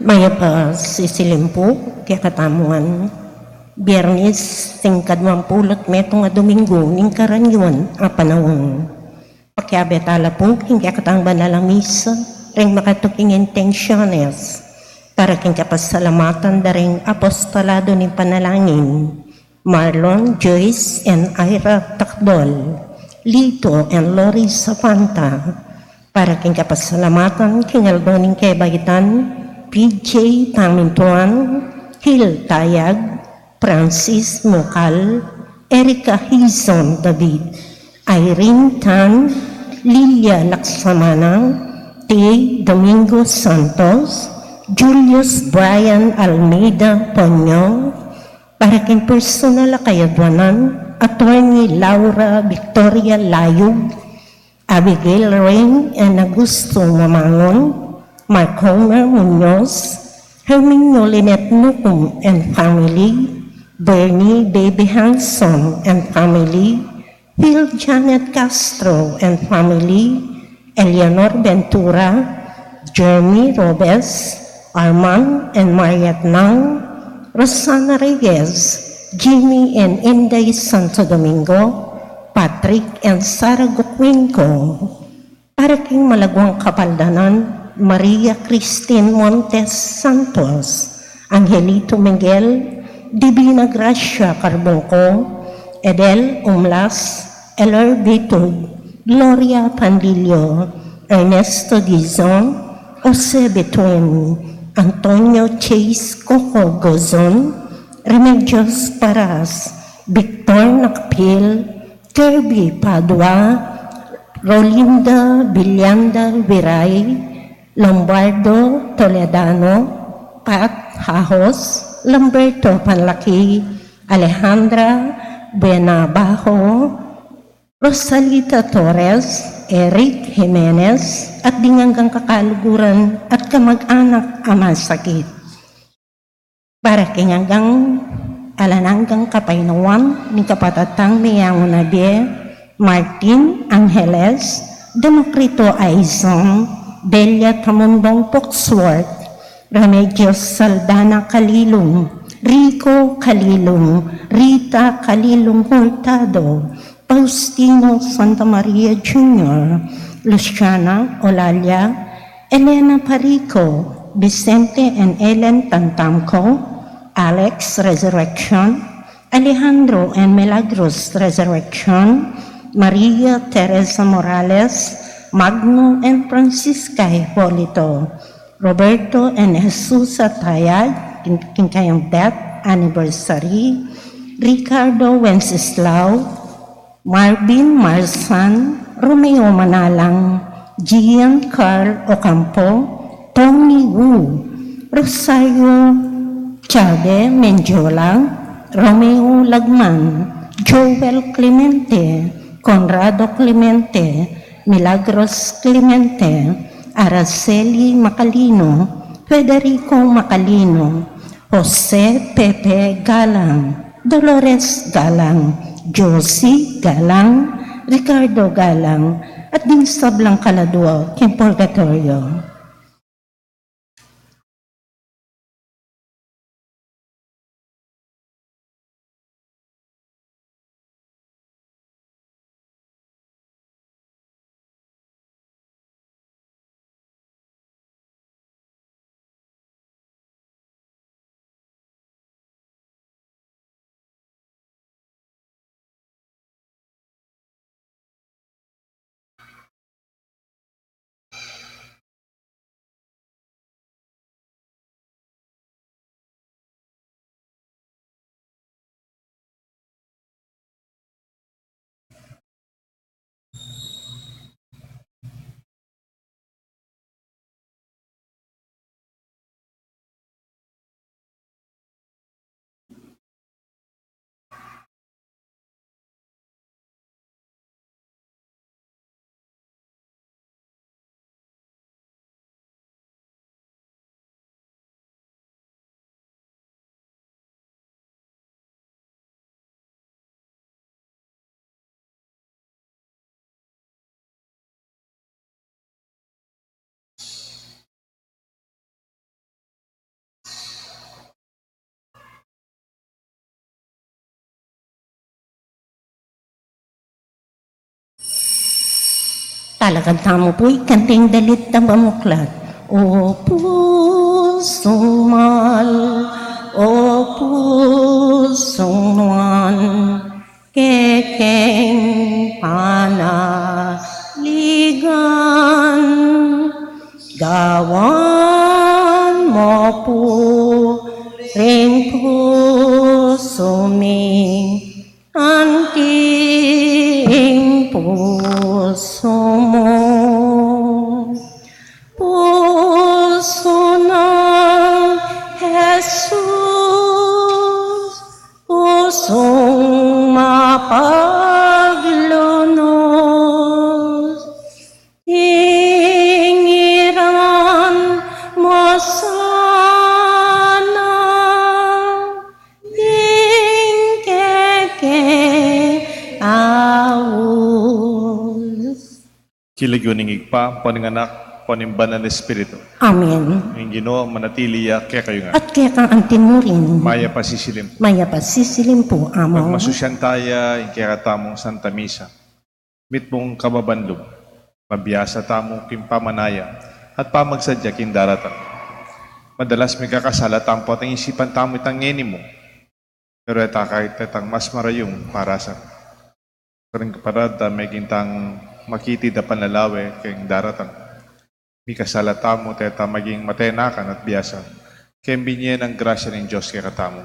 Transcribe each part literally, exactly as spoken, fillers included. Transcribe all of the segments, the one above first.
Mayap a sisilim pu kekatamu ngan. Biernis, singkadwang pulu't metung a Dominggu ning karaniwan a panaun. Pakiabe tala pu king kekatang banal a misa, ring makatuking intensiones, para king kapasalamatan da ring apostolado ning panalangin, Marlon, Joyce, and Ira Tacdol, Lito, and Lori Zapanta, para king kapasalamatan king aldo ning kebaitan, P J Tamintuan, Hil Tayag, Francis Mukal, Erica Hizon David, Irene Tan, Lilia Laksamana, T. Domingo Santos, Julius Brian Almeida Ponyo, para king personal a kayadwanan, Attorney Laura Victoria Layug, Abigail Rain and Augusto Mamangon, Mark Homer Munoz, Herminio Lynette Nucum and family, Bernie Baby Hanson and family, Phil Janet Castro and family, Eleanor Ventura, Jeremy Robes, Arman and Mariette Nang, Rosana Reyes, Jimmy and Inday Santo Domingo, Patrick and Sarah Gucuenco. Para king malaguang kapaldanan, Maria Christine Montes Santos, Angelito Miguel, Divina Gracia Carbonco, Edel Umlas, Eler Bitug, Gloria Pandillo, Ernesto Dizon, Jose Betuin, Antonio Chase Coco Gozon, Remedios Paras, Victor Nakpil, Kirby Padua, Rolinda Villanda Viray, Lombardo Toledano, Pat Hahos, Lamberto Panlaki, Alejandra Buenabajo, Rosalita Torres, Eric Jimenez, at ding anggang kakaluguran at kamag-anak a masakit. Para king anggang alang anggang kapaynawan ning kapatad tang meyangu na bie, Martin Angeles, Democrito Aizon, Delia Tamundong Foxworth, Remedios Saldana Calilung, Rico Calilung, Rita Calilung Hurtado, Faustino Santa Maria Junior, Luciana Olalia, Elena Parico, Vicente and Ellen Tantamco, Alex Resurrection, Alejandro and Milagros Resurrection, Maria Teresa Morales, Magno and Francisca Hipolito, Roberto and Jesusa Tayag, king, king kayang death anniversary, Ricardo Wenceslao, Marvin Marsan, Romeo Manalang, Gian Carl Ocampo, Tony Wu, Rosario Chade Mendiola, Romeo Lagman, Joel Clemente, Conrado Clemente, Milagros Clemente, Araceli Macalino, Federico Macalino, Jose Pepe Galang, Dolores Galang, Josie Galang, Ricardo Galang, at ding sablang kaladua king purgatoryo. Talagan tamu pu ikanting dalit a bamuklat. O pusung mal, o pusung nuan, kekeng panaligan, gawan mu pu ring pusu mi, anti ing pusu mu. Pusu nang Jesus, pusung mapaglunus, ingiran mu sana ing kekeng aus. King lagyu ning Ibpa, ampo ning Anak, ampo ning Banal a Espiritu. Amen. Ing Ginu manatili ya kekayu ngan. At keka anti murin. Mayap a sisilim. Mayap a sisilim pu, Among. Pagmasusyan taya ing kekatamung Santa Misa. Mitmung kababan lub, mabiasa tamu king pamanaya at pamagsadya king daratang. Madalas mikakasala tamu, pota ing isipan tamu itang ngeni mu. Pero e ta kaya itang mas marayung parasan. Karing kapatad, a meging tang makitid a panlalawe keng daratang, mikasala tamu, teta maging matenakan at biasa. Keng binye nang grasya ning Dios kekatamu,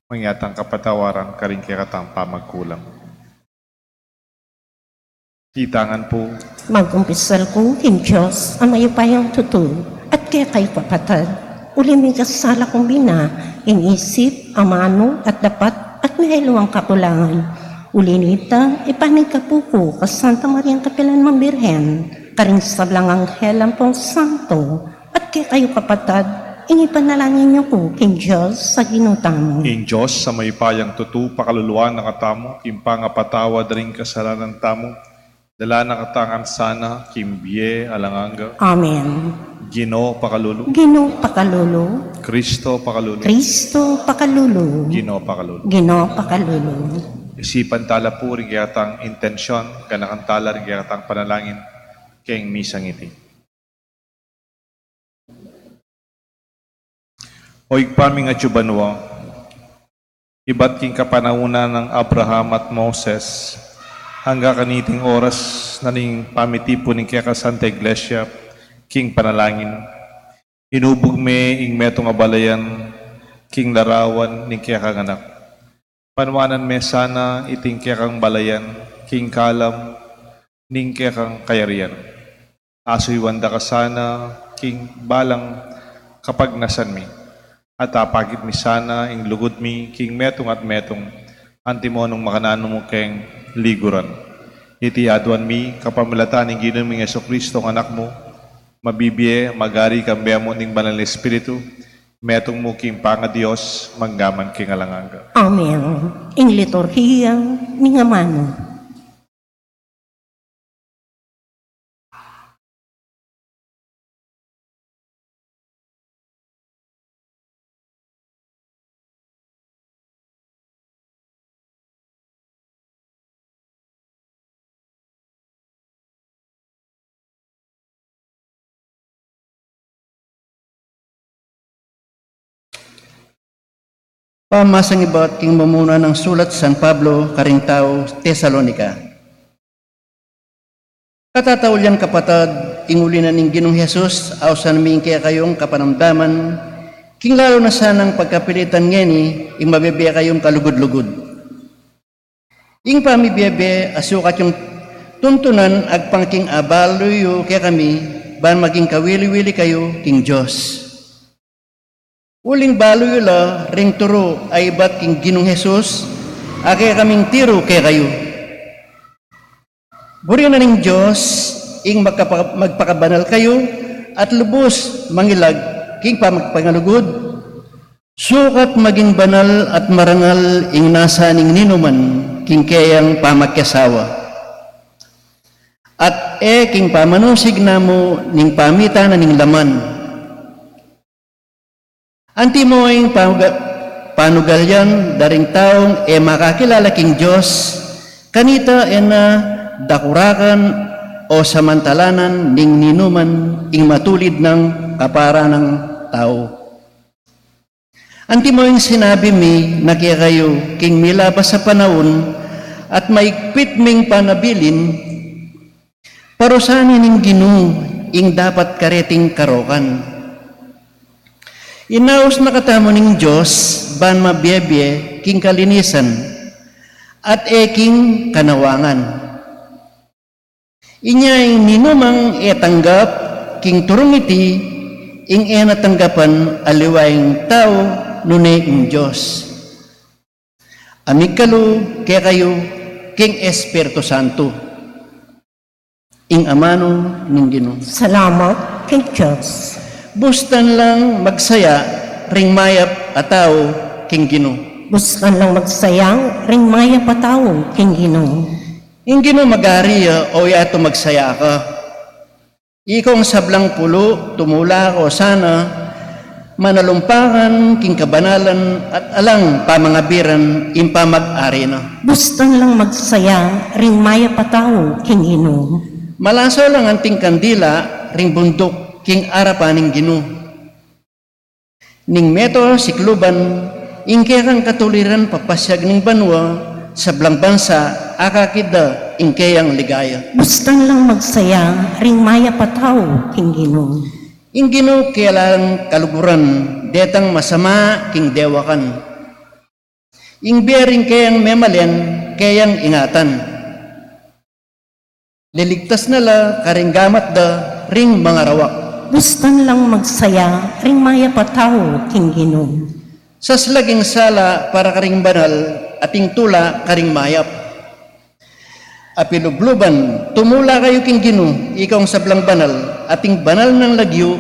mangyaring kapatawaran karing kekatang pamagkulang. Kita ngan pu. Magkumpisal ku king Dios a mayupayang tutu, at kekayu kapatad, uli mikasala kung bina, king isip, amanu, at dapat, at meyaliwang kakulangan. Uli nita, ipamikapu ku kang Santa Mariang kapilan mang Birhen, karing sablang anghel ampong santo, at kekayu kapatad, ing ipanalangin yu ku king Dios a Ginu tamu. Ing Dios a mayupayang tutu, pakaluluan na katamu king pangapatawad da ring kasalanan tamu, dala na katamu ngan sana king bie alang angga. Amen. Ginu, pakalulu. Ginu, pakalulu. Kristo, pakalulu. Kristo, pakalulu. Ginu, pakalulu. Ginu, pakalulu. Isipan tala pu ring kekatang intensyon, ganakan tala ring kekatang panalangin keng misang iti. O Ibpa ming atsu banua, ibat king kapanaunan nang Abraham at Moses, angga kaniting oras na ning pamitipun ning keka Santa Iglesia king panalangin, inubug me ing metung a balayan king larawan ning kekang Anak. Panuanan me sana iting kekang balayan king kalam ning kekang kayarian. Asuyuan da ka sana king balang kapagnasan mi, at apakit mi sana ing lugud mi king metung at metung, antimo nung makananu mu keng liguran. Iti aduan mi kapamilatan ning Ginu ming Jesucristo, Anak mu, mabibie, magari kambe mu ning Banal a Espiritu, metung mu king pangaDios, mangga man king alang angga. Amen. Ing liturhiya ning amanu. Pamamasang ibat king mamuna nang sulat San Pablo karing tau Tesalonica. Katataulian, kapatad, ing uli na ning Ginung Jesus, ausan mi ing kekayung kapanamdaman, king lalu na sanang pagkapilitan ngeni, ing mabibie kayung kalugud-lugud. Ing pamibie-bie a sukat yung tuntunan agpang king abalu yu kekami, ban maging kawili-wili kayu king Dios. Uling balu yu la ring turu a ibat king Ginung Jesus, a kekaming tiru kekayu. Buri na ning Dios ing magkapa-, magpakabanal kayu at lubus mangilag king pamagpangalugud, sukat maging banal at marangal ing nasa ning ninuman king keyang pamakiasawa. At e king pamanusig namu ning pamitan na ning laman. Antimo ing panuga-, panugal yan da ring taung e makakilala king Dios, kanita e na dakurakan o samantalanan ning ninuman ing matulid nang kapara nang tau. Antimo ing sinabi mi na kekayu king milabas a panaun at maigpit ming panabilin, parusanin ning Ginu ing dapat kareting karokan. Inaus na katamu ning Dios ban mabie-bie king kalinisan at e king kanawangan. Inya ing ninumang e tanggap king turung iti, ing e na tanggapan aliwa ing tau nune ing Dios. Amigkalu kekayu king Espiritu Santo. Ing amanu ning Ginu. Salamat king Dios. Bustan lang magsaya ring mayap a tau king Ginu. Bustan lang magsaya ring mayap a tau king Ginu. Ing Ginu magari ya, o yatu magsaya ka. Ikong sablang pulu, tumula ka sana, manalumpakan king kabanalan at alang pamangabiran ing pamag-ari na. Bustan lang magsaya ring mayap a tau king Ginu. Malaso lang anting kandila ring bunduk king arapan ning Ginu. Ning meto sikluban, ing kekang katuliran papasiag ning banua, sablang bansa, akakit da ing keyang ligaya. Bustan lang magsaya ring mayap a tau king Ginu. Ing Ginu kela lang kaluguran, detang masama king dewakan. Ing bie ring keyang memalen, keyang ingatan. Liligtas na la karing gamat da ring mangarawak. Bustan lang magsaya ring mayap a tau king Ginu. Saslag ing sala para karing banal at ing tula karing mayap. Apilubluban, tumula kayu king Ginu, ikong sablang banal, at ing banal nang lagyu,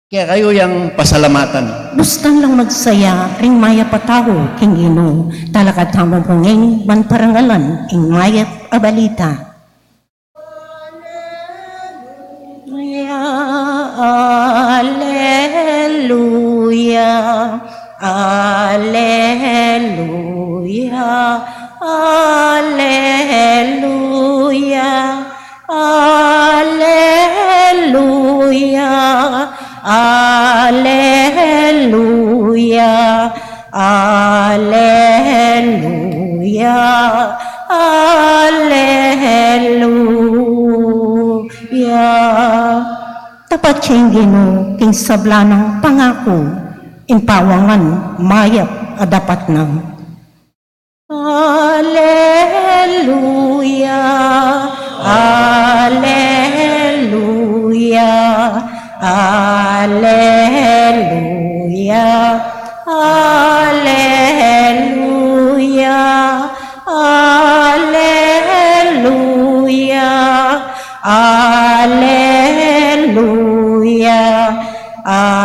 kekayu yang pasalamatan. Bustan lang magsaya ring mayap a tau king Ginu. Talakad tamu pu ngeni ban parangalan ing mayap a balita. Alleluia, alleluia, alleluia. Alleluia, alleluia, alleluia, alleluia. Tapat ya ing Ginu king sabla nang pangaku, ing pawangan mayap a dapat na. Alleluia, alleluia, alleluia, alleluia, alleluia, alleluia,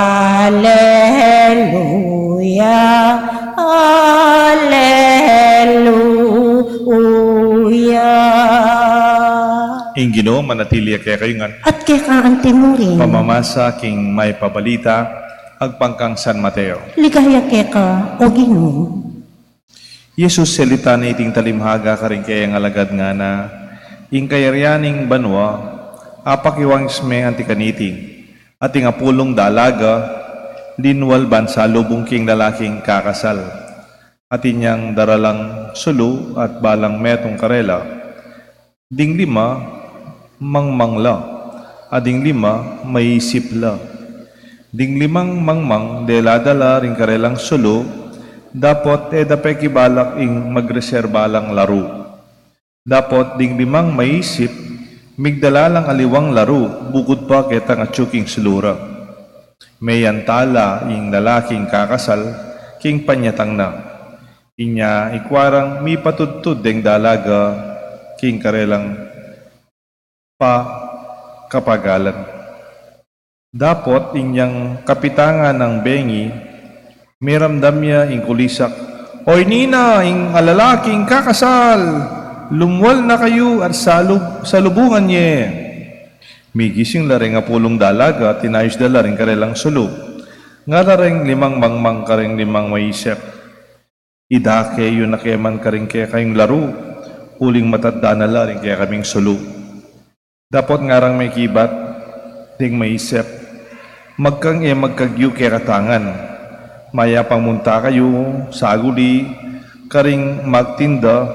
alleluia, alleluia. Ing Ginu manatili ya kekayu ngan. At keka antimurin. Pamamasa king mayap a balita agpang kang San Mateo. Ligaya keka, o Ginu. Jesus, selita na iting talimhaga karing keyang alagad ngana, ing kayarian ning banua apakiwang isme anti kaniti. At ing apulung dalaga linwal ban salubung king lalaking kakasal. At inyang daralang sulu at balang metung karela. Ding lima mangmang la, at ding lima maisip la. Ding limang mangmang dela da la ring karelang sulu, dapot e da pekibalak ing magreserba lang laru. Dapot ding limang maisip, migdala lang aliwang laru, bukud pa ketang atyu king sulu ra. Meyanta la ing lalaking kakasal king panyatang na. Inya ikua rang mipatudtud deng dalaga king karelang pa kapagalan. Dapot inyang kapitangan nang bengi, miramdam ya ing kulisak, "Oyni na ing alalaking kakasal! Lumwal na kayu at salub-, salubungan ye!" Migising la reng apulung dalaga at tinayus da la ring karelang sulu. Ngara reng limang mangmang kareng limang maisip, "Idake yu na keman karing kekayung laru, uling matadda na la ring kekaming sulu. Dapot ngarang mekibat ding maisip, magkang e magkagyu kekatangan. Mayap a munta kayu saguli karing magtinda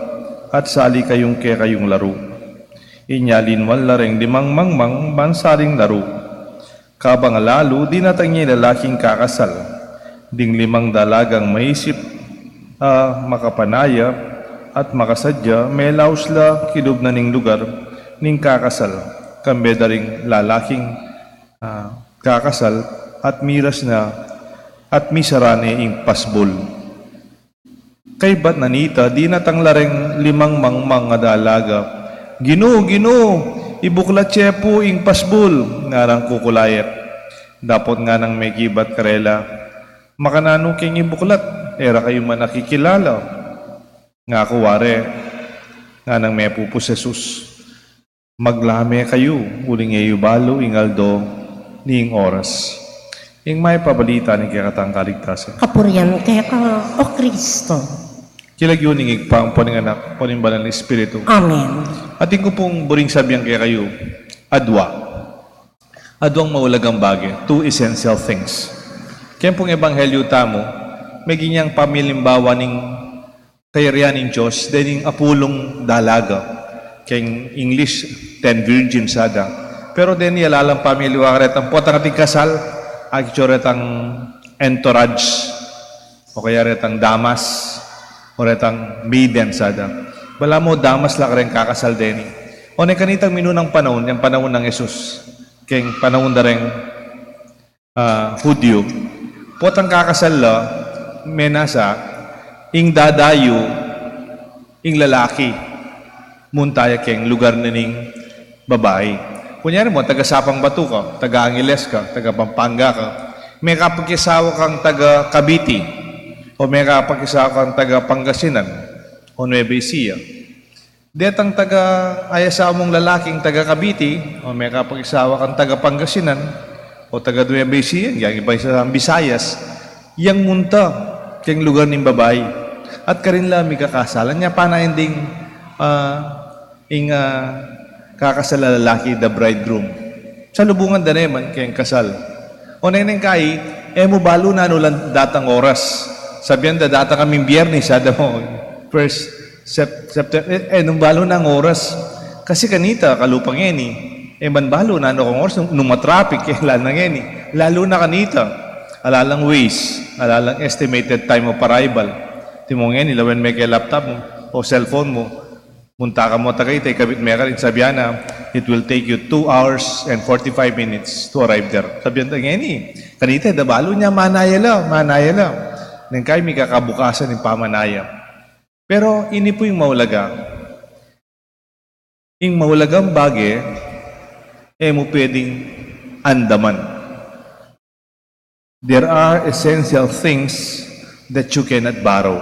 at sali kayung kekayung laru. Inya linwan la ring limang mangmang ban saling laru. Kabang alalu, dinatang ya ing lalaking kakasal. Ding limang dalagang maisip a makapanaya at makasadya, melaus la kilub na ning lugar ning kakasal, kambe da ring lalaking, ah, kakasal, at miras na, at misara ne ing pasbul. Kaybat na nita, dinatang la ring limang mangmang a dalaga. "Ginu, Ginu, ibuklat ye pu ing pasbul," ngarang kukulayap. Dapot nganang mekibat karela, "Makananu keng ibuklat? E ra kayu man akikilala." "Ngaku wari," nganang mepupus Jesus, "maglame kayu, uling e yu balu ing aldo ning oras." Ing mayap a balita ning kekatang kaligtasan. Kapurian keka, O Kristo. King lagyu ning Ibpa, ampo ning Anak, ampo ning Banal a Espiritu. Amen. Atin ku pung buring sabian kekayu, adua. Aduang maulagang bage, two essential things. Keng pung ebanghelyu tamu, meging yang pamilimbawa ning kayarian ning Dios, dening apulung dalaga. Keng English, ten virgins ada. Pero deni alalang pamiliwa retang potang ating kasal, akit yu retang entourage, o kaya retang damas, o retang maidens ada. Balamu damas la kareng kakasal deni. O ne kanitang minunang panaun, yang panaun nang Jesus, keng panaun da reng ah, Hudyo, potang kakasal la, menasa, ing dadayu, ing lalaki, munta ya keng lugar na ning babai. Kunyari mo, taga Sapang Batu ka, taga Angeles ka, taga Pampanga ka, mekapakisawa kang taga Cavite, o mekapakisawa kang taga Pangasinan, o Nueva Ecija. Detang taga, ay asawa mung lalaking taga Cavite, o mekapakisawa kang taga Pangasinan, o taga Nueva Ecija, yang iba isa sa Visayas, yang munta keng lugar ning babai. At karin la mikakasal. Anya panayan ding, ah, ing, ah, kakasal a lalaki, the bridegroom. Salubungan da ne man keng kasal. O neng neng kai, e mu balu nanu lang datang oras. Sabian da, datang kaming Biyernes, ada mo, first Sep-, September, e, e mu balu nang oras. Kasi kanita, kalupa ngeni, e mu balu nanu kang oras, nung, nung matraffic, e, lalo na ngeni. Lalo na kanita, alalang Waze, alalang estimated time of arrival. Atin mo ngeni, lawen me keng laptop mu, o cellphone mu, munta ka mo Tagaytay, ikabit me karin, sabian na, "It will take you two hours and forty-five minutes to arrive there." Sabian da ngeni, kanita, e da balu, nya manaya la, manaya la. Neng kai mikakabukasan ing pamanaya. Pero ini pu ing maulaga. Ing maulagang bage, e mu pwedeng andaman. There are essential things that you cannot borrow.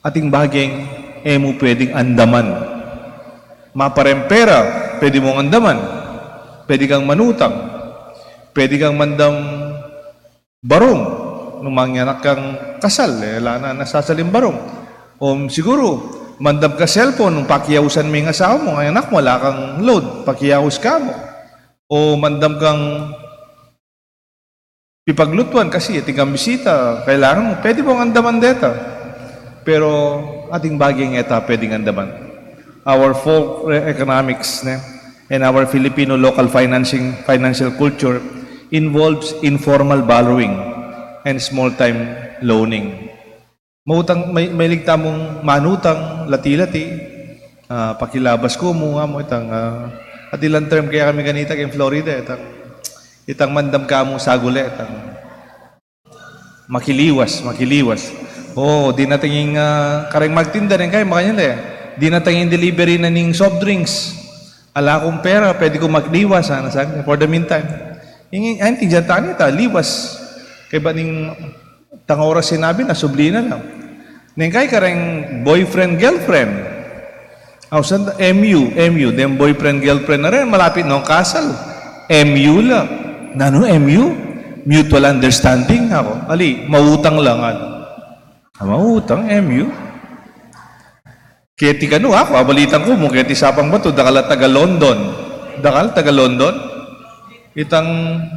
Ating bageng e mu pwedeng andaman. Mapareng pera, pwede mung andaman. Pwede kang manutang. Pwede kang mandam barung. Nung manganak kang kasal, e, ala na nasasaling barung. O siguru, mandam ka cellphone, nung pakiausan me ing asawa mu, ing anak mu, ala kang load, pakiaus ka mu. O mandam kang pipaglutuan kasi atin kang bisita, kailangan mu, pwede mung andaman deta. Pero ating bageng e ta pwedeng andaman. Our folk economics, ne, and our Filipino local financing, financial culture involves informal borrowing and small-time loaning. Mautang, may, mahilig tamung manutang, lati-lati. Ah, pakilabas ku mu, nga mu itang, ah, at ilang term kaya kami kanita keng Florida, itang, itang mandam ka mu saguli, itang makiliwas, makiliwas. O, dinating ing, ah, kareng magtinda, neng kai makanyan le. Dinating ing delivery na ning soft drinks. Ala kung pera, pwede ku makliwas, sana sabi, for the meantime. Ing, ay, ing tinda tani, ta, liwas. Kaybat ning tang oras sinabi na, subli na la. Neng kai kareng boyfriend, girlfriend. Ausan, M U, M U, deng boyfriend, girlfriend na rin, malapit nong kasal. M U la. Nanu, M U? Mutual understanding, aku. Ali, mautang la, ano. Ah, mautang, M U. Keti kanu, aku, abalitan ku mu keti Sapang Batu, dakal a taga London. Dakal taga London? Itang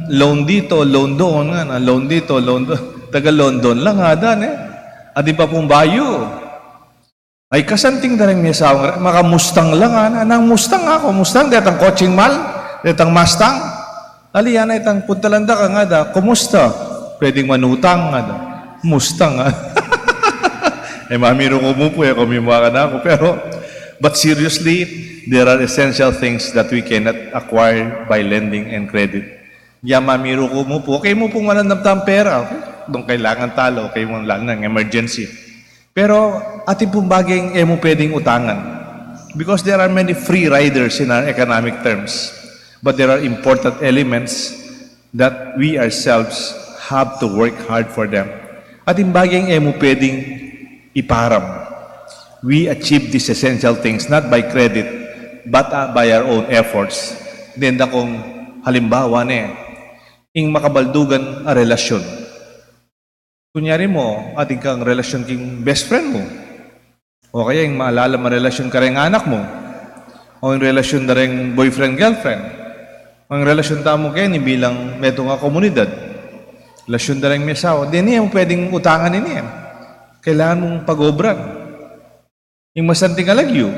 loan dito, loan doon, ngana, loan dito, loan doon. Taga London la, ngada ne. Atin pa pung bayu. Ay, kasanting da reng miasawang re-, maka Mustang la, ngana. Nang Mustang aku, Mustang, detang kotseng mal, detang Mustang. Ali, yana itang puntalan da ka, ngada, kumusta? Pwedeng manutang, ngada. Mustang, ngada. E, mamiru ku mu pu, e ku mimuakan aku, pero, but seriously, there are essential things that we cannot acquire by lending and credit. Ya, mamiru ku mu pu, okay mu pung manamdam tang pera, okay? Nung kailangan tala, okay mu, lalo na emergency. Pero atin pung baging e mu pwedeng utangan. Because there are many free riders in our economic terms. But there are important elements that we ourselves have to work hard for them. Atin baging e mu pwedeng iparam. We achieve these essential things not by credit, but, uh, by our own efforts. Denda kung halimbawa ne, ing makabaldugan a relasyon. Kunyari mu, atin kang relasyon king best friend mu. O kaya ing malalam a relasyon kareng anak mu. O ing relasyon da reng boyfriend, girlfriend. O ing relasyon tamu keni bilang metung a komunidad. Relasyon da reng miasawa. Deni e mu pwedeng utangan ini, e. Kailangan mung pag-obran. Ing masanting a lagyu,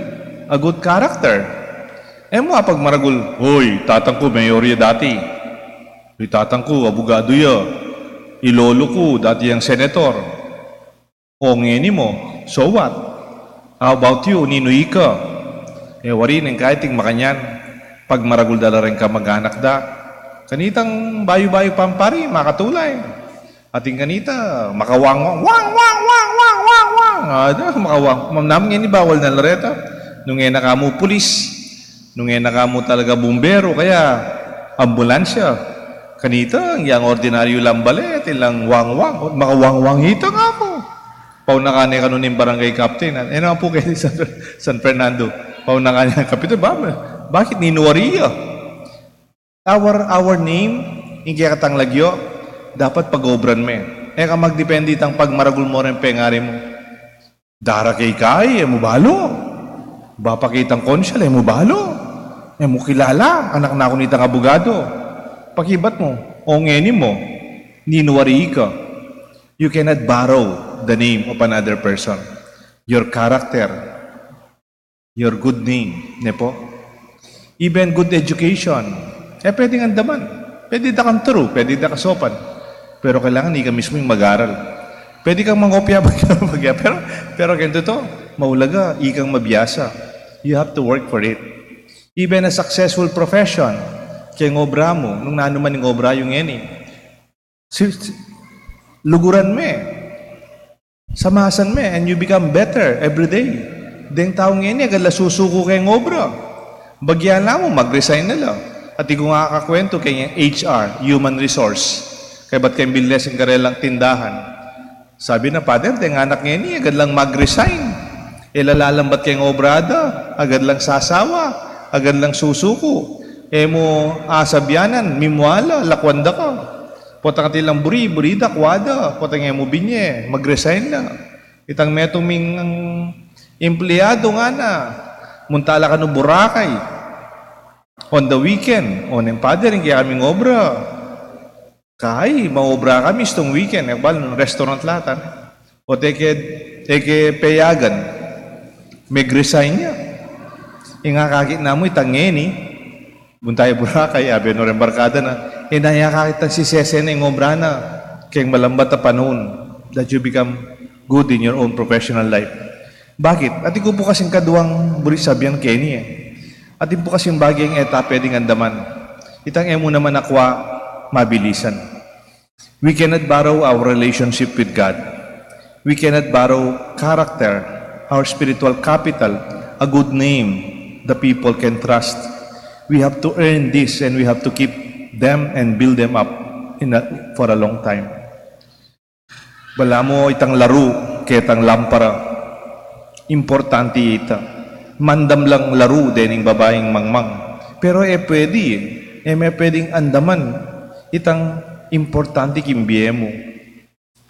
a good character. E mu apagmaragul, "Hoy, tatang ku mayor ya dati. Hoy, tatang ku abugadu ya. I lolo ku dati yang senator." O ngeni mu, so what? How about you? Ninu ika? E wari neng kaiting makanyan, pagmaragul da la reng kamag-anak da. Kanitang bayu-bayu pang pari, makatulay. Atin kanita, makawangwang, wang, wang, wang, wang, wang, wang. Ada, makawang. Mam-, namu ngeni bawal na la reta. Nung e na ka mu pulis, nung e na ka mu talaga bumbero, kaya ambulansya. Kanita, yang ordinaryu lang bale, atin lang wang, wang. Makawangwang ita nga mu. Paunakan ne kanu ning barangay captain. E na pu keti San, San Fernando. Paunakan ne, "Kapitan, ba, bakit ninu wari ya?" Our, our name, ing kekatang lagyu, dapat pag-obran me. E ka magdepende itang pagmaragul mu reng pengari mu. Dara keka, e mu balu. Ba pa kitang konsel, e mu balu. E mu kilala, anak na ku nitang abugadu. Pakibat mu, o ngeni mu, ninu wari ika. You cannot borrow the name of another person. Your character, your good name, ne pu? Even good education, e pwedeng andaman. Pwede da kang turu, pwede da kang sopan. Pero kailangan ika mismu ing mag-aral. Pwede kang mangopya, magya, pero, pero keng tutu, maulaga, ikang mabiasa. You have to work for it. Even a successful profession, keng obra mu, nung nanu man ing obra yu ngeni. Si, si, luguran me. Samasan me, and you become better every day. Deng tau ngeni, agad la susuku keng obra. Bagya la mu, mag-resign na la. Atin kung akakwentu keng H R, human resource. Kaybat keng bilnes ing karelang tindahan. Sabi na, "Father, deng anak ngeni, agad lang mag-resign. E la lalambat keng obra da, agad lang sasawa, agad lang susuku. E mu asabianan, mimua la, lakwan da ka. Potang atin lang buri, buri da, kua da, potang e mu binye, mag-resign la." Itang metung ming empleyadu ngana, munta la kanu Boracay. On the weekend, o neng, "Father, ing kekaming obra. Kai, maobra kami istung weekend." E, bal, nung restaurant la ta ne. O te ke, e ke peyagan, meg-resign ya. Ing akakit na mu itang ngeni, munta ya Boracay, abe no reng barkada na, e na ya akakit itang sisese na ing obra na, keng malambat a panaun, that you become good in your own professional life. Bakit? Atin ku pu kasing kaduang buri sabian keni, e. Atin pu kasing baging e ta pwedeng andaman. Itang e mu naman akwa mabilisan. We cannot borrow our relationship with God. We cannot borrow character, our spiritual capital, a good name the people can trust. We have to earn this and we have to keep them and build them up in a, for a long time. Balamu itang laru ketang lampara. Importante ita. Mandam lang laru dening babaing mangmang. Pero e pwede, e me pwedeng andaman itang importante king bie mu.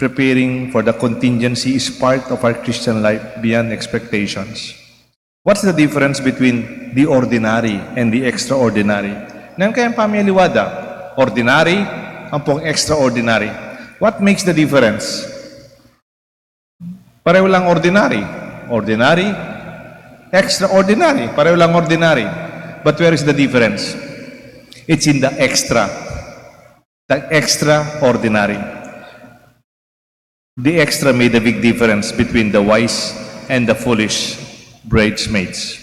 Preparing for the contingency is part of our Christian life beyond expectations. What's the difference between the ordinary and the extraordinary? Nanu kaya ing pamialiwa da? Ordinary ampong extraordinary. What makes the difference? Pareho lang ordinary. Ordinary, extraordinary. Pareho lang ordinary. But where is the difference? It's in the extra. The extraordinary. The extra made a big difference between the wise and the foolish bridesmaids.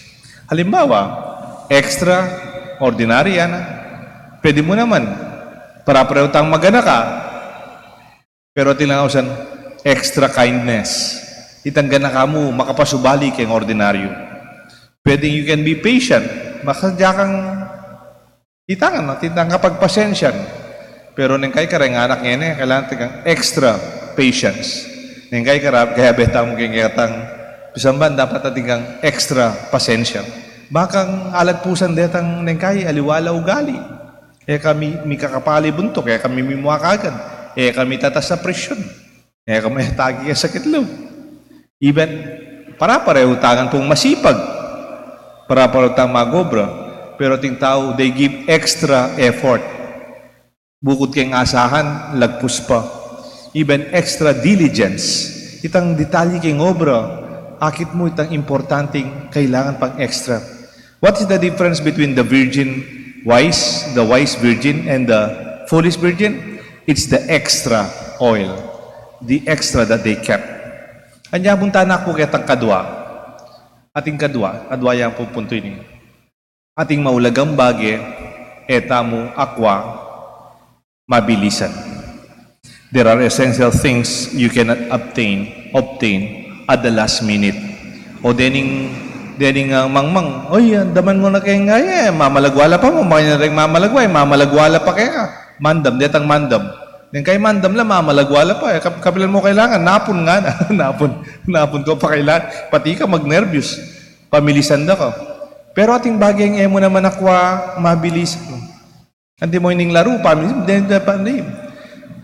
Halimbawa, extraordinary yan. Pwede mu naman, para-pareho tang maganaka, pero atin lang ausan extra kindness. Itang ganaka mu, makapasubali keng ordinaryo. Pwedeng you can be patient, makasadya kang itangan, atin tang kapagpasensyan. Pero neng kai kareng anak ngeni, kailangan atin kang extra patience. Neng kai kara, kayabe tamu keng ketang pisamban, dapat atin kang extra pasensya. Bakang alagpusan detang neng kai aliwa la ugali. E ka mi, mikakapali buntuk, e ka mimimua kagad, e ka mitatas a presyon. E ka matagi keng sakit lub. Even, para-pareho tangan pung masipag. Para-pareho tang mag-obra. Pero ating tau, they give extra effort. Bukut keng asahan, lagpus pa. Even extra diligence. Itang detalye keng obra, akit mu itang importanteng kailangan pang extra. What is the difference between the virgin wise, the wise virgin, and the foolish virgin? It's the extra oil, the extra that they kept. Anya, punta na ku ketang kadua. Ating kadua, kadua yang pupunto ini. Ating maulagang bage, e tamu akwa mabilisan. There are essential things you cannot obtain, obtain at the last minute. O dening, dening, ah, mangmang, "Oy, andaman mu na keng, ay, e, mamalagwa la pa mu, mamalagwa, e, mamalagwa la pa keka." Mandam, detang mandam. Neng kai mandam la, mamalagwa la pa, e, kap-, kapilan mu kailangan, napun ngana, napun, napun ku pa kailangan, pati ka magnerbyos, pamilisan da ka. Pero ating bageng e mu naman akwa mabilisan. Antimo ining laru, pami-, de-, de-, pa-, de-,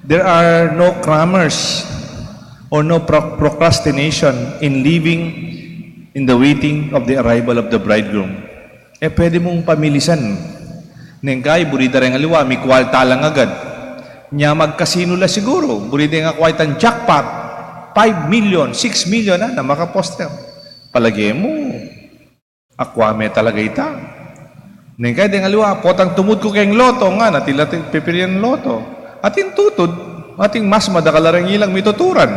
there are no crammers or no pro-, procrastination in living in the waiting of the arrival of the bridegroom. E pwede mung pamilisan. Neng kai, buri da reng aliwa, mikwalta lang agad. Nya magkasino la siguru, buri deng akwa itang jackpot, five million, six million, a, na makaposter. Palage mu, akwa me talaga ita. Neng kai deng aliwa, potang tumud ku keng loto, ngana, atin la pipilian loto. Atin tutud, atin mas madakal a reng ilang mituturan.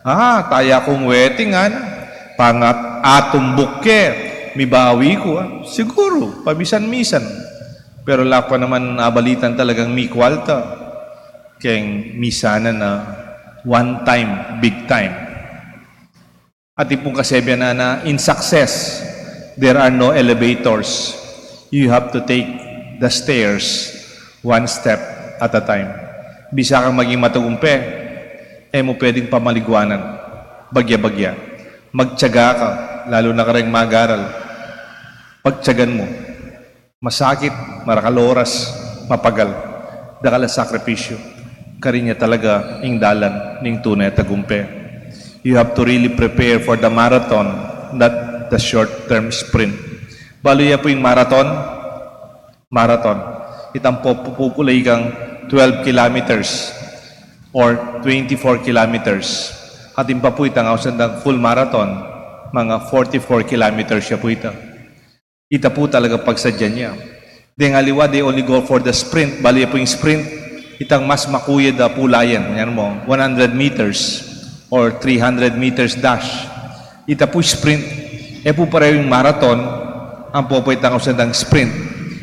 A, taya kung waiting, ngana. Pangat atumbuk ke, mibawi ku, a. Siguru, pamisan-misan. Pero la ku pa naman abalitan talagang mikwalta keng misanan a one time, big time. Atin pung kasebian na, in success, there are no elevators. You have to take the stairs one step at a time. Bisa kang maging matagumpe, e mu pwedeng pamaliguanan. Bagya-bagya. Magtiyaga ka, lalu na kareng mag-aral. Pagtiyagan mu. Masakit, marakal oras, mapagal, dakal a sakripisyu. Karin ya talaga ing dalan ning tune a tagumpe. You have to really prepare for the marathon, not the short-term sprint. Balu ya pu ing marathon, marathon. Itang pu-, pu-, pupulay kang twelve kilometers or twenty-four kilometers. Atin pa pu itang ausan dang full marathon, mga forty-four kilometers ya pu ita. Ita pu talaga pagsadyan ya. Deng aliwa, they only go for the sprint. Balu ya pu ing sprint, itang mas makuyad a pulayan. Yan mu, one hundred meters or three hundred meters dash. Ita pu sprint, e pu parehu ing marathon, ampo pu itang ausan dang sprint.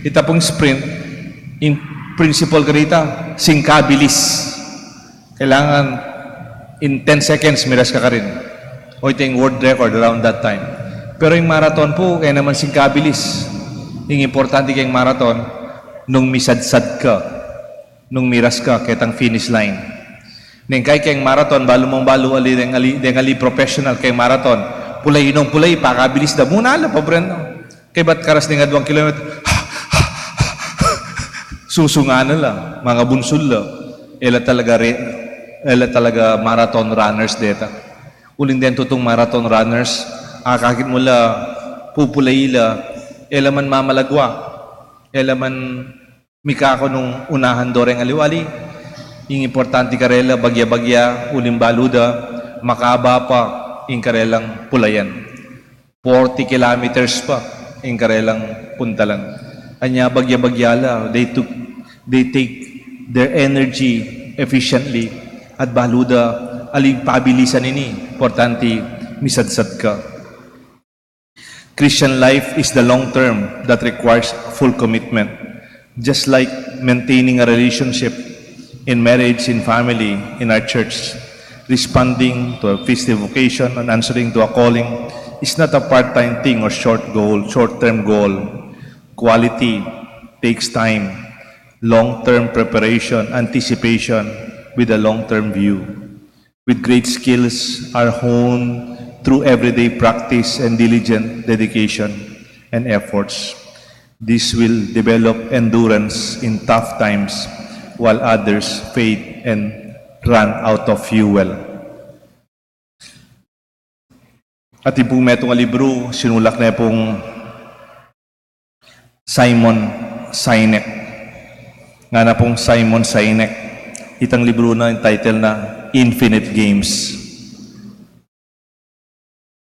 Ita pung sprint, in principle karita, singkabilis. Kailangan in ten seconds, miras ka karin. O ita ing world record around that time. Pero ing marathon pu, e naman singkabilis. Ing importante keng marathon, nung misadsad ka, nung miras ka ketang finish line. Neng kai keng marathon, balu mung balu ali, deng ali, deng ali professional keng marathon. Pulay nung pulay, pakabilis da mu na la, pobre no. Kaybat karas ning adwang kilometro, susungan na la, mga bunsul la. E la talaga re-, e la talaga marathon runners deta. Uling deng tutung marathon runners, akakit mu la, pupulai la, e la man mamalagwa, e la man mikaku nung unahan do reng aliwa. Ali, ing importanti karela, bagya-bagya, uling balu da, makaba pa ing karelang pulayan. Forty kilometers pa ing karelang puntalan. Anya bagya-bagya la, they took, they take their energy efficiently. At balu da, ali pabilisan ini, importanti misadsad ka. Christian life is the long term that requires full commitment. Just like maintaining a relationship in marriage, in family, in our church, responding to a festive occasion and answering to a calling is not a part-time thing or short goal, short-term goal. Quality takes time, long-term preparation, anticipation with a long-term view. With great skills are honed through everyday practice and diligent dedication and efforts. This will develop endurance in tough times while others fade and run out of fuel. At ipung metung a libru, sinulak ne pung Simon Sinek. Ngana pung Simon Sinek, itang libru na, ing title na Infinite Games.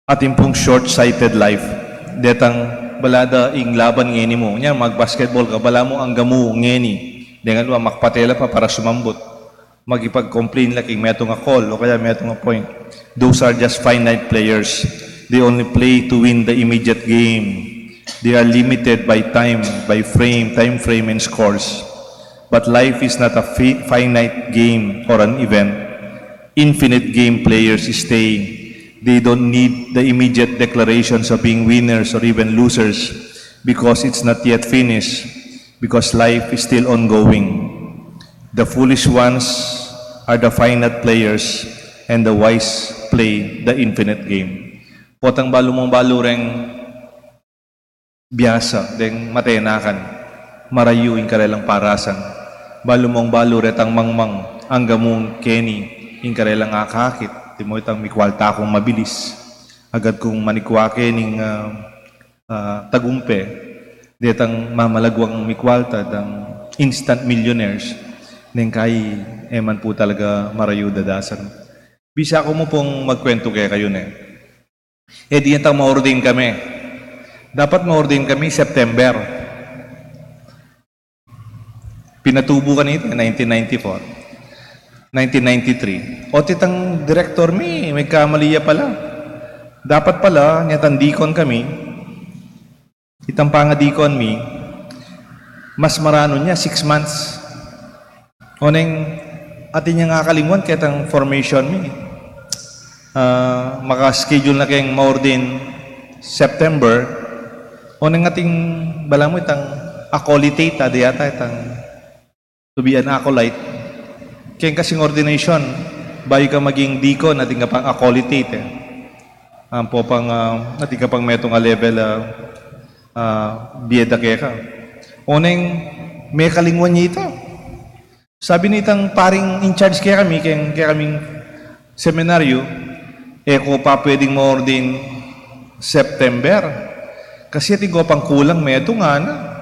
Atin pung short-sighted life. Detang bala da ing laban ngeni mu. Nya, mag-basketball ka, bala mu angga mu ngeni. Deng aliwa, makapate la pa para sumambut. Makipag-complain la king metung a call o kaya metung a point. Those are just finite players. They only play to win the immediate game. They are limited by time, by frame, time frame, and scores. But life is not a fi-, finite game or an event. Infinite game players stay. They don't need the immediate declarations of being winners or even losers because it's not yet finished, because life is still ongoing. The foolish ones are the finite players, and the wise play the infinite game. Potang balu mung balu reng biasa deng matenakan, marayu ing karelang parasan. Balu mung balu retang mangmang, angga mung keni ing karelang akakit, timo itang mikwalta kung mabilis. Agad kung manikwa kening, ah, ah, tagumpe, detang mamalagwang mikwalta, dang instant millionaires, neng kai e man pu talaga marayu dadasan. Bisa ku mu pung magkwentu kekayu ne. E di yatang ma-ordain kami. Dapat ma-ordain kami September. Pinatubu kanita, nineteen ninety-four. Nineteen ninety-three. O, itang direktor mi, magkamali ya pala. Dapat pala, nya itang deacon kami, itang panga-deacon mi, mas maranu nya, six months. Oneng, atin yang akalingwan ketang formation mi. Ah, maka-schedule na keng ma-ordain September. Oneng atin, balamu itang acolyte, ada yata itang to be an acolyte. Keng kasing ordination, bayu ka maging deacon, atin ka pang acolyte, e. Ampo pang, ah, atin ka pang metung a level, ah, ah, bie da keka. Oneng, mekalingwan ya ita. Sabi nitang paring in charge kekami, keng, kekaming seminaryo, e ko pa pwedeng ma-ordain September. Kasi atin ko pang kulang metung, ngana.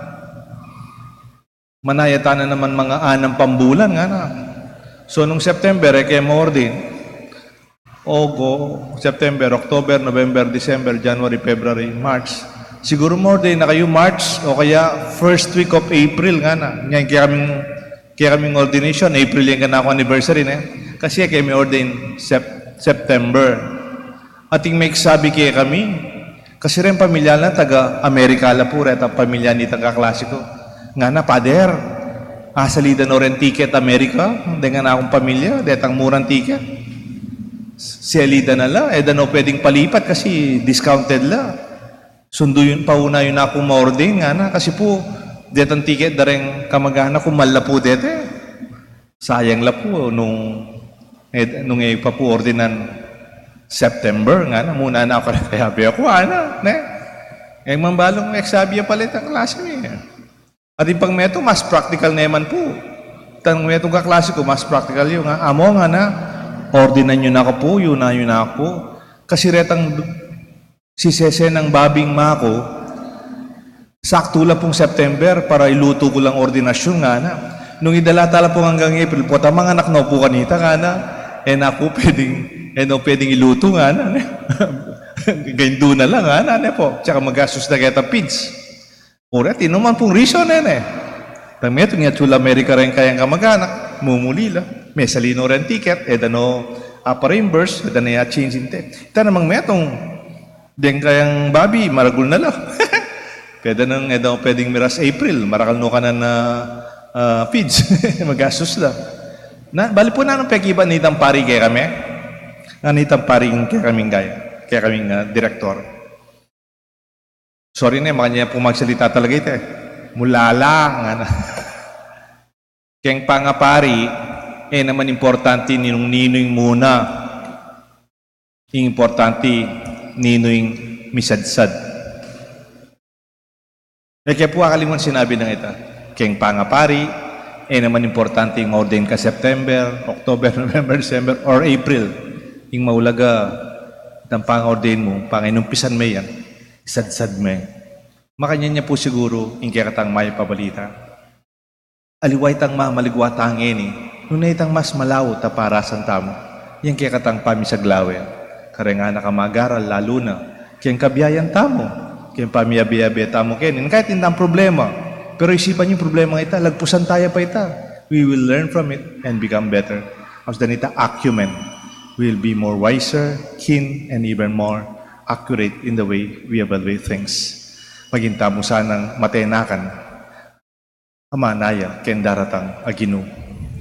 Manaya tana naman mga anam pang bulan, ngana. So, nung September, e ke ma-ordain. Ogo, September, October, November, December, January, February, March. Siguru ma-ordain na kayu March o kaya first week of April, ngana. Nya, kekaming, kekaming ordination, April yang kanaku anniversary, ne? Kasi kami ordain Sep-, September. Atin meksabi kekami, kasi reng pamilya la taga Amerika la pu, retang pamilya nitang kaklase ku. Ngana, "Pader, asali da no reng ticket Amerika, deng kanakung pamilya, detang murang ticket." Seli da na la, e da no pwedeng palipat kasi discounted la. Sundu yu, pauna yu na kung ma-ordain, ngana, kasi pu, detang ticket da reng kamag-anak ku, mal la pu dete. Sayang la pu, nung, e, nung e pa pu ordinan September, ngana, muna na ku kaya, be ku, ana, ne? E, mambalung meksabi ya pala itang klase mi, e. Atin pang metung, mas practical naman pu. Itang metung kaklase ku, mas practical yu, nga, "Amo," ngana, "ordinan yu na ku pu, yu na, yu na ku pu." Kasi retang Sisese nang babing maku, saktu la pung September para ilutu ku lang ordinasyun, ngana. Nung idala ta la pung anggang April, pota manganak na ku pu kanita, ngana. E na ku pwedeng, e na ku pwedeng ilutu, ngana, ne. Gaindu na lang, ngana, ne pu. Tsaka magastus na keta feeds. Ora, atin naman pung reason, e ne. Itang metung ya, atsu la Amerika reng kayang kamaganak, mumuli la. Mesali no reng ticket, e da no apa-reimburse, e da no ya-change ing ticket. Ita namang metung, deng kayang babi, maragul na la. Pwede nang, e da no pwedeng miras April, marakal no kanan a, a, feeds. Magastus la. Na, bale pu, nanung pekibat nitang pari kekami? Nanu itang pari ing kekaming gaya, kekaming, a, direktor? Sorry ne, makanyan pung magsalita talaga ita e. Mulala, ngana. Keng pangapari, e naman importante ninung ninu ing muna. Ing importante, ninu ing misadsad. E ke pu akaliwan sinabi nang ita, keng pangapari, e naman importante ing ma-ordain ka September, October, November, December, or April. Ing maulaga, itang panga-ordain mu, pangainumpisan me yan, isadsad me. Makanyan ya pu siguru ing kekatang mayap a balita. Aliwa itang mamaligwa ta ngeni, nune itang mas malaut a parasan tamu, yang kekatang pamisaglawe kareng anak a magaral, lalu na keng kabiayan tamu, keng pamiabe-abe tamu keni. Kayat ing dang problema, pero isipan yu ing problemang ita, lagpusan ta ya pa ita. We will learn from it and become better. Aus danita acumen, we will be more wiser, keen, and even more accurate in the way we evaluate things. Maging tamu sanang matenakan a manaya keng daratang a Ginu.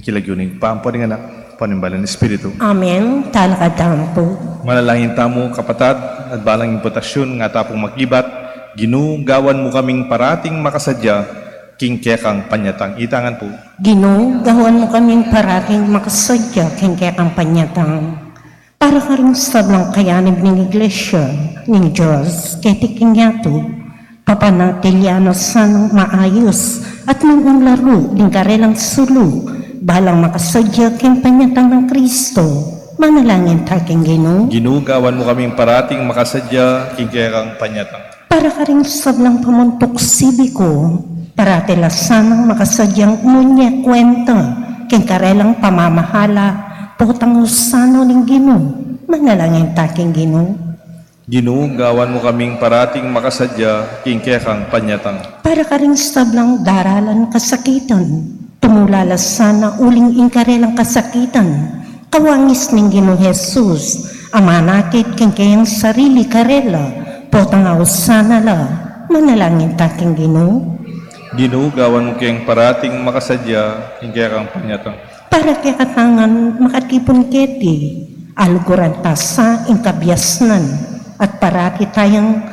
King lagyu ning Ibpa, ampo ning Anak, ampo ning Banal a Espiritu. Amen. Talakad tamu pu. Manalangin tamu, kapatad, at balang imputasyon, nga ta pung makibat. Ginu, gawan mu kaming parating makasadya king kekang panyatang. Itangan pu. Ginu, gawan mu kaming parating makasadya king kekang panyatang. Para karing sablang kayanib ning Iglesia ning Dios keti king yatu, papanatilian na sanang maayus at mung laru ding karelang sulu, balang makasadya king panyatang nang Kristo. Manalangin ta king Ginu. Ginu, gawan mu kaming parating makasadya king kekang panyatang. Para karing sablang pamuntuk sibiku, parati la sanang makasadyang munye kuenta king karelang pamamahala, potang usano ning Ginu. Manalangin ta king Ginu. Ginu, gawan mu kaming parating makasadya king kekang panyatang. Para karing sablang daralan kasakitan, tumula la sana uling ing karelang kasakitan, kawangis ning Ginu Jesus, a manakit king keyang sarili karela, potang ausan na la. Manalangin ta king Ginu. Ginu, gawan mu keng parating makasadya king kekang panyatang. Para kekatang ngan makatipun keti, aluguran ta sa ing kabiasnan, at parati tayang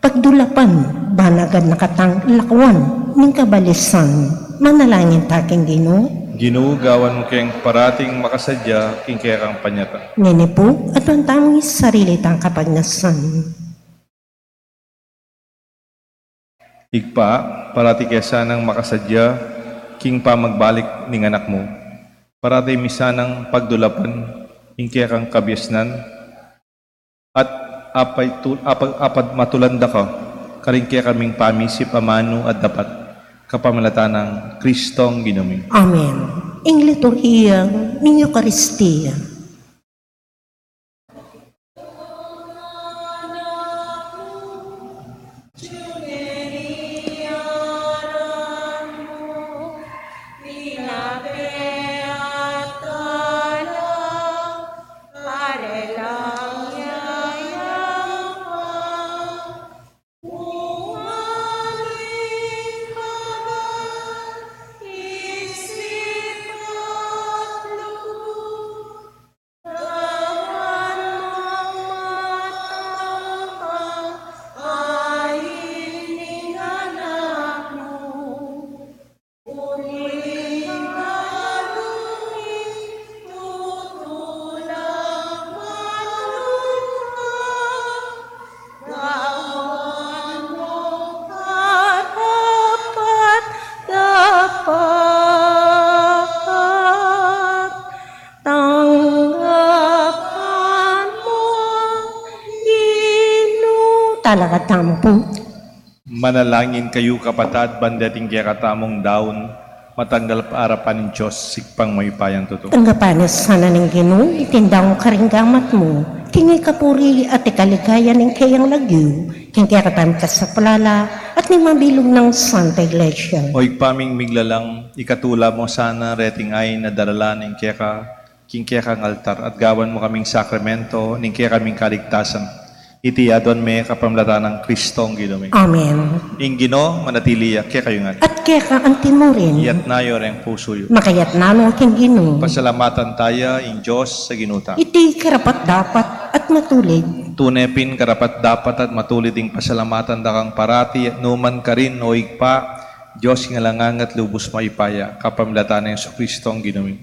pagdulapan, ban agad na katang lakuan ning kabalisan. Manalangin ta king Ginu. Ginu, gawan mu keng parating makasadya king kekang panyatang. Ngeni pu, aduan tamu ing sarili tang kapagnasan. Ibpa, parati ke sanang makasadya king pamagbalik ning Anak mu. Parati mi sanang pagdulapan ing kekang kabiasnan, at apay tu-, apa-, apat matulan da ka karing kekaming pamisip amanu at dapat, kapamilatan nang Kristong Ginu mi. Amen. Ing liturhiya ning Eukaristia. Lakad tamu pu. Manalangin kayu, kapatad, ban deting kekatamung daun, matanggal pa arapan ning Dios, Ibpang mayupayang tutu. Tanggapan na sana ning Ginu iting daun karing gamat mu, king ikapuri at ikaligaya ning keyang lagyu, king kekatamung kasaplalan, at ning mabilug nang Santa Iglesia. O Ibpa ming miglalang, ikatula mu sana reting ain a daralan ning keka, king kekang altar, at gawan mu kaming sakramento ning kekaming kaligtasan. Iti aduan mi kapamilatan nang Kristong Ginu mi. Amen. Ing Ginu manatili ya kekayu ngan. At keka antimurin. Iyatas yu reng pusu yu. Makayatas no king Ginu. Pasalamatan taya ing Dios a Ginu ta. Iti karapat-dapat at matulid. Tune pin karapat-dapat at matulid ing pasalamatan da kang parati at nukarin man, o Ibpa, Dios king alang angga at lubus mayupaya, kapamilatan nang Jesucristo a Ginu mi.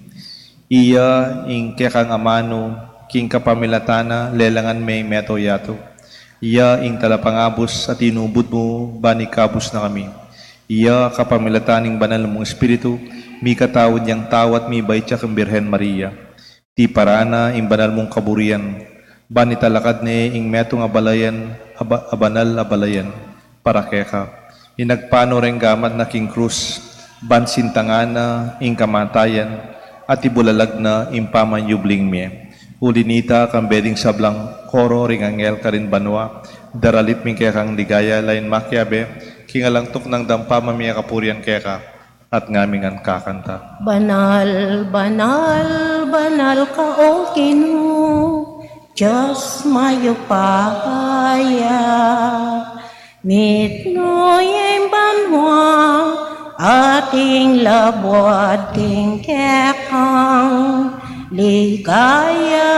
Iya ing kekang amanu, king kapamilatan na lelangan me ing meto yatu. Iya ing talapangabus a tinubud mu, ban ikabus na kami. Iya kapamilatan ning banal mung Espiritu, mikatawad yang tau at mibait ya kang Birhen Maria. Tiparan na ing banal mung kaburian, ban italakad ne ing metung a balayan, a ba-, a banal a balayan, para keka. Inagpang no reng gamat na king krus, ban sintangan na ing kamatayan, at ibulalag na ing pamanyubling mie. Uli nita, kambe ding sablang koro ring anghel karin banua, daralit mi ing kekang ligaya, lain makiabe king alang tuknang dampa, mamie kapurian keka, at ngaming ngan kakanta. Banal, banal, banal ka, o Ginu, Dios mayupaya. Mitmu ya ing banua at ing labuad king kekang ligaya.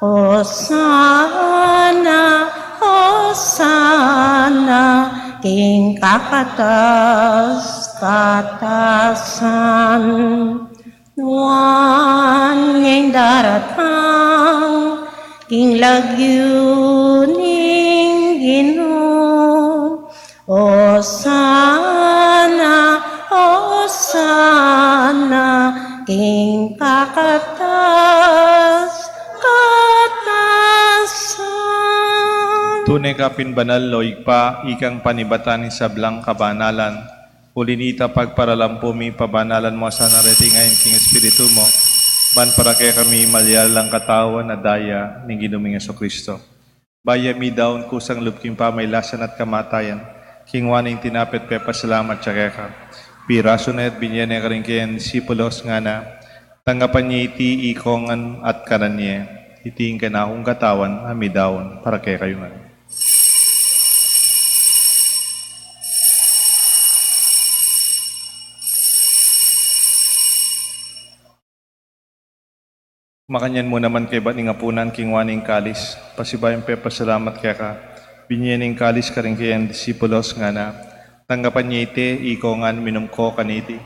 Hosana, hosana king kakatas-katasan. Nuan ya ing daratang king lagyu ning Ginu. Hosana, hosana king kakatas-katasan. Tune ka pin banal, o Ibpa, ikang panibatan ning sablang kabanalan. Uli nita, pagparalampu mi, pabanalan mu sana reting ain king Espiritu mu, ban para kekami malyari lang katawan at daya ning Ginu ming Jesucristo. Bayu mi daun kusang lub king pamailasan at kamatayan, kinua ne ing tinape at pepasalamat ya keka, pirasu ne at binie ne karing keyang disipulos, ngana: Tanggapan ye iti ikongan at kanan ye, iti ing kanakung katawan a midaun para kekayu ngan. Makanyan mu naman kaybat ning apunan, kinua ne ing kalis, pasibayu yang pepasalamat keka, binie ne ing kalis karing keyang disipulos, ngana: Tanggapan ye iti ikongan, minum ko kaniti.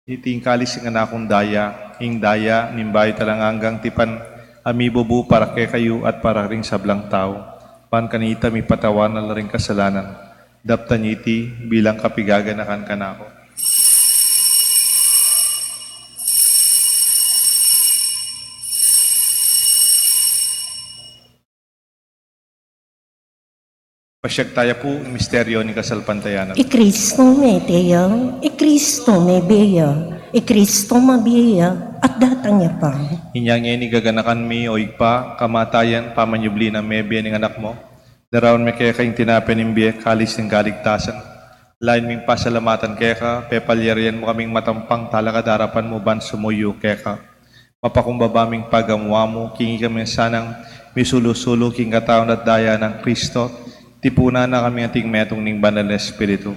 Iti ing kalis ning kanakung daya, ing daya ning bayu at alang anggang tipan, a mibubu para kekayu at para karing sablang tau. Ban kanita mipatawad na la ring kasalanan. Daptan ye iti bilang kapaganakan kanaku. Pasiag taya pu ing misteryo ning kasalpantayanan. I Kristo mete ya, i Kristo mebie ya, i Kristo mabie ya, at datang ya pa. Inya ngeni gaganakan mi, o Ibpa, kamatayan, pamanyubli nang mebie ning Anak mu. Daraun mi keka ing tinape ning bie, kalis ning kaligtasan. Lain ming pasalamatan keka, pepalyarian mu kaming matampang talakad king arapan mu ban sumuyu keka. Mapakumbaba ming pagamuan mu, king ikami sanang misulu-sulu king katawan at daya nang Kristo, tipunan na kami anting metung ning Banal a Espiritu.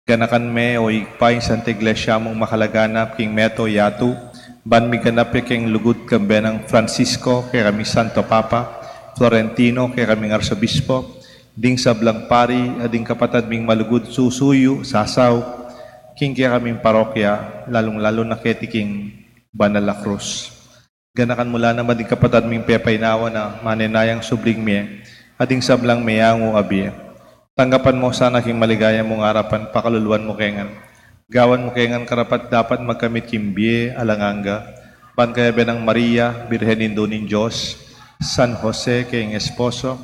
Ganakan me, o Ibpa, ing Santa Iglesia mung makalaganap king meto yatu, ban miganap ya king lugud kambe nang Francisco, kekaming Santo Papa, Florentino, kekaming Arsobispo, ding sablang pari, at ding kapatad ming malugud susuyu, sasaup, king kekaming parokya, lalung-lalu na keti king Banal a Krus. Ganakan mu la naman ding kapatad ming pepainawa na manenayang subling mie, at ding sablang meyangu a bie. Tanggapan mu sana king maligaya mung arapan, pakaluluan mu kengan. Gawan mu kengan karapat-dapat magkamit king bie alang angga. Ban kayabe nang Maria, Birhen Indu ning Dios, San Jose, keyang esposo,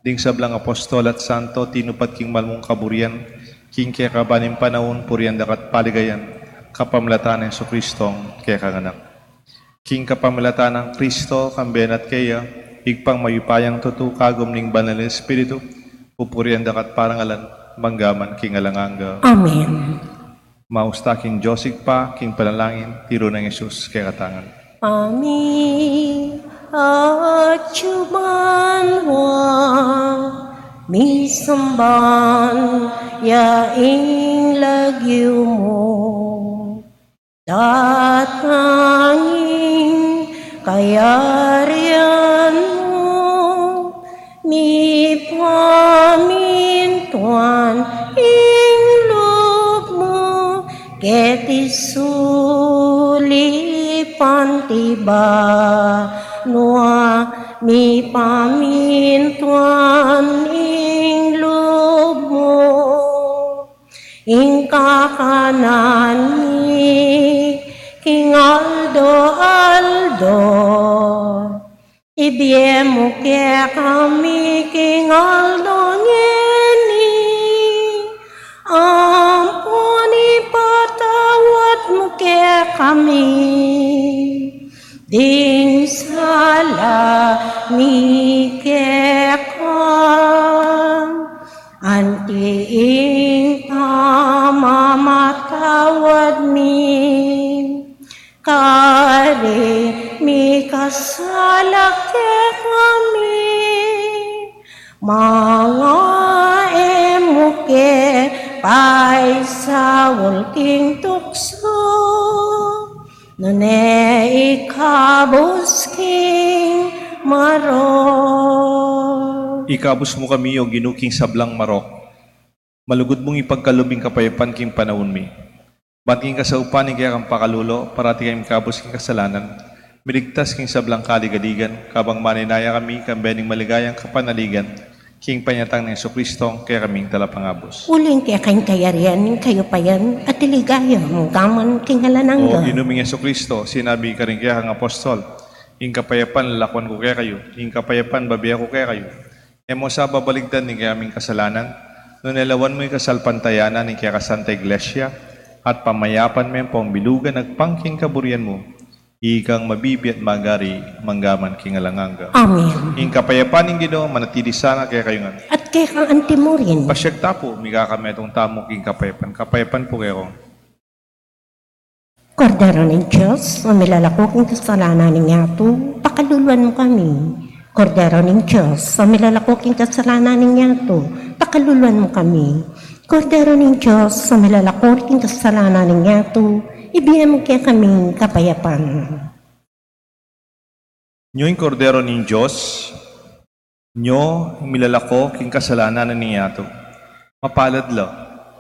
ding sablang apostol at santo, tinupad king malmung kaburian, king kekaban ning panaun, purian da ka at paligayan, kapamilatan nang Jesucristong kekang Anak. King kapamilatan nang Kristo, kambe na at keya, Ibpang mayupayang tutu, kagum ning Banal a Espiritu, pupurian da ka at parangalan, mangga man king alang angga. Amen. Maus ta king Dios Ibpa, king panalangin, tiru nang Jesus kekatang. Pamiatyu banua, misamban ya ing lagyu mu. Datang ing kayarian mu, mipamintuan ing lub mu, keti sulip anti banua, mipamintuan ing lub mu. Ing kakanan mi king aldo-aldo, ibie mu kekami king aldo ngeni, ampon ipatawad mu kekami ding sala mi keka, anti ing pamamatawad mi karing mikasala kekami. Manga e mu ke paisaul king tuksu, nune ikabus king marok. Ikabus mu kami, O Ginu, king sablang marok. Malugud mung ipagkalub ing kapayapan king panaun mi. Ban king kasaupan ning kekang pakalulu, parati kaming ikabus king kasalanan, miligtas king sablang kaligaligan, kabang manenaya kami kambe ning maligayang kapanaligan, king panyatang nang Jesucristong kekaming Talapangabus. Uling keka ing kayarian, ing kayupayan, at ing ligaya, mangga man king alang angga. O Ginu ming Jesucristo, sinabi mu karing kekang apostol, ing kapayapan lalakwan ku kekayu, ing kapayapan bibie ku kekayu. E mu sa babaligtan ding kekaming kasalanan, nune lawan mu ing kasalpantayanan ning kekang Santa Iglesia, at pamayapan me ampong bilugan agpang king kaburian mu, ikang mabibie at magari, mangga man king alang angga. Amen. Ing kapayapan ning Ginu manatili sana kekayu ngan. At keka anti murin. Pasiag ta pu, mikakametung tamu king kapayapan. Kapayapan pu kekayu. Kordero ning Dios, a milalako king kasalanan ning yatu, pakaluluan mu kami. Kordero ning Dios, a milalako king kasalanan ning yatu, pakaluluan mu kami. Kordero ning Dios, a milalako king kasalanan ning yatu, ibie mu kekami ing kapayapan. Nyo ing Kordero ning Dios, nyo ing milalako king kasalanan ning yatu. Mapalad la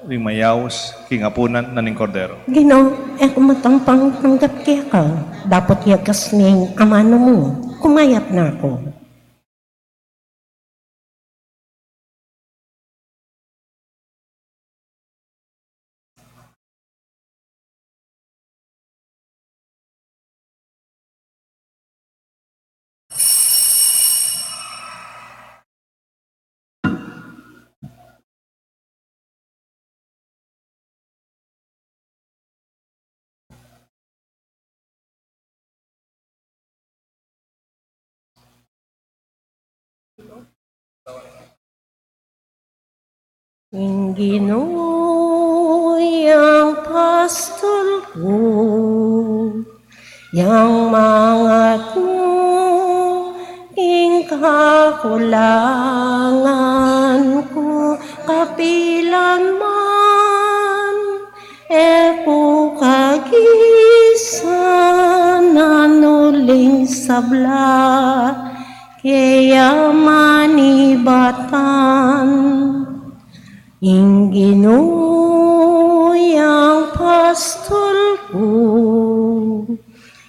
ring mayaus king apunan na ning Kordero. Ginu, e ku matampang tanggap keka, dapot yagas ne ing amanu mu, kumayap na ku. Ing Ginu yang pastul ku, yang mangatmu ing kakulangan ku kapilan man. E ku kagisanan uling sabla, keya manibatan. Ing Ginu yang pastul ku,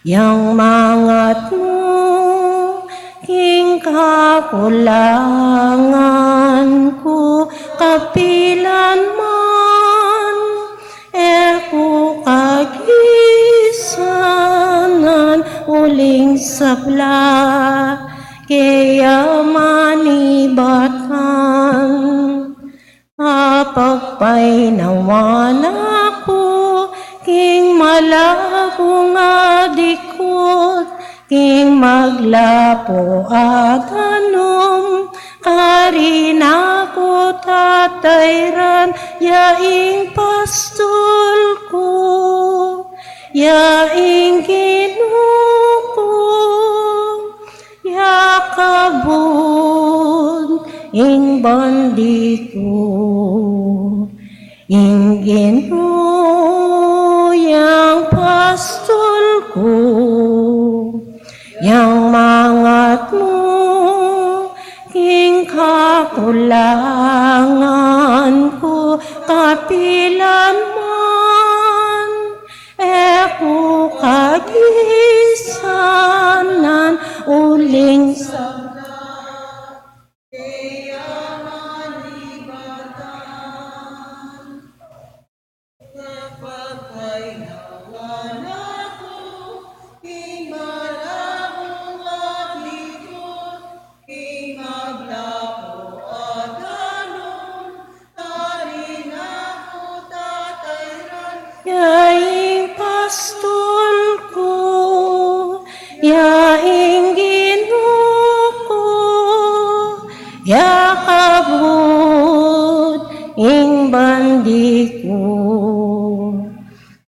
yang mangatmu king kakulangan ku kapilan man. E ku kagisanan uling sabla, keya manibatan. Apagpaynawan aku king malabung a dikut, king maglapu a danum, karin aku tatayran, ya ing pastul ku, ya ing Ginu ku, ya kabud ing bandi ku. Ing Ginu yang pastul ku, yang mangat mu king kakulangan ku kapilan man. E ku kagisanan uling sabla, keya manibatan. Apagpaynawan aku king malabung a dikut, king maglapu a danum, karin aku tatayran, ya ing pastul ku, ya ing Ginu ku, ya kabud ing bandi ku.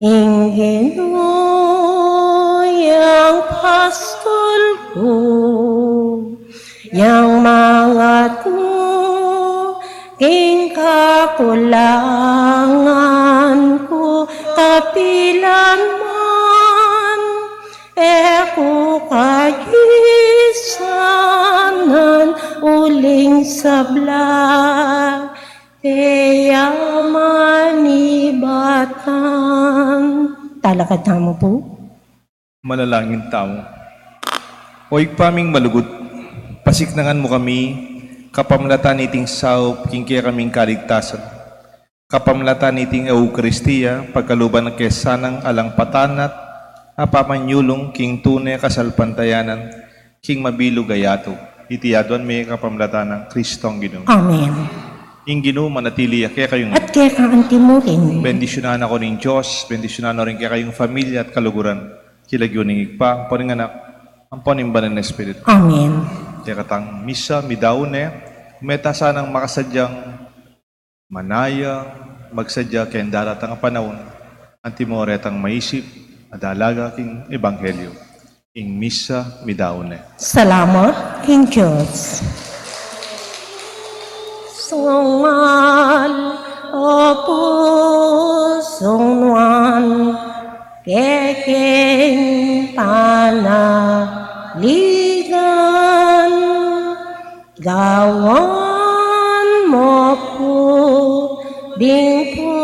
Ing Ginu yang pastul ku, yang mangat mu king kakulangan ku kapilan man. E ku kagisanan uling sabla, keya manibatan. Talakad tamu pu. Manalangin tamu. O Ibpa ming malugud, pasiknangan mu kami kapamilatan niting saup king kekaming kaligtasan. Kapamilatan niting Eukaristia, pagkaluban ke sanang alang patanat a pamanyulung king tune kasalpantayanan king mabilug a yatu. Iti aduan mi kapamilatan nang Kristong Ginu. Amen. Ing Ginu manatili ya kekayu ngan. At keka antimurin. Bendisyunan na kayu ning Dios, bendisyunan na rin kekayung familia at kaluguran. King lagyu ning Ibpa, ampo ning Anak, ampo ning Banal a Espiritu. Amen. Kekatang misa midaun ne, meta sanang makasadyang manaya, magsadya keng daratang a panaun, antimo retang maisip a dalaga king ebanghelyo. Ing misa midaun ne. Salamat king Dios. Sumal o pusung nuan kekeng panaligan. Gawan mo pu ding pu